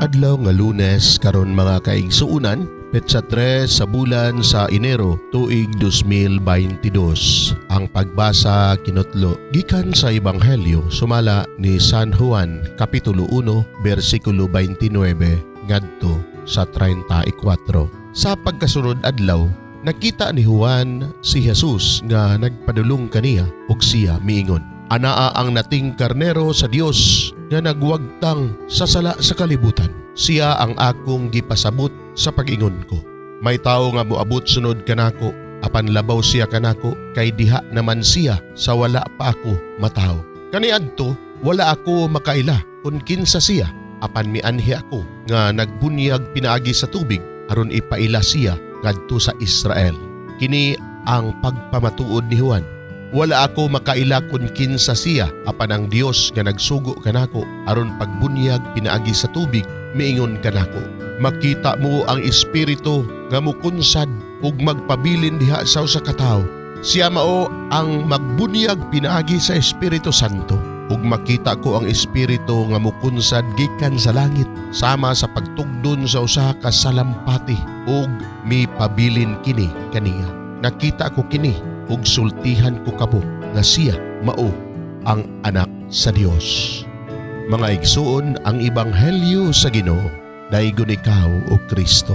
Adlaw nga Lunes karon, mga kaigsuonan, petsa 3 sa bulan sa Enero, tuig 2022. Ang pagbasa kinutlo gikan sa Ebanghelyo sumala ni San Juan, kapitulo 1, bersikulo 29 ngadto sa 34. Sa pagkasunod adlaw, nakita ni Juan si Jesus nga nagpadulong kaniya ug siya miingon, "Anaa ang nating karnero sa Dios nga nagwagtang sa sala sa kalibutan. Siya ang akong gipasabot sa pag-ingon ko. May tawo nga moabot sunod kanako, apan labaw siya kanako kay diha naman siya sa wala pa ako matawo. Kaniadto wala ako makaila kung kinsa siya, apan mianhi ako nga nagbunyag pinaagi sa tubig aron ipaila siya ngadto sa Israel." Kini ang pagpamatuod ni Juan. "Wala ako makaila kung kinsa siya, apan ang Dios nga nagsugo kanako aron pagbunyag pinaagi sa tubig miingon kanako, 'Makita mo ang Espiritu nga mukunsad ug magpabilin diha sa usa ka tawo. Siya mao ang magbunyag pinaagi sa Espiritu Santo.' Ug makita ko ang Espiritu nga mukunsad gikan sa langit sama sa pagtugdon sa usa ka salampati ug mipabilin kini kaniya. Nakita ko kini ug sultihan ko kamo nga siya mao ang Anak sa Dios." Mga igsuon, ang ebanghelyo sa Ginoo. Daygon ikaw, o Kristo.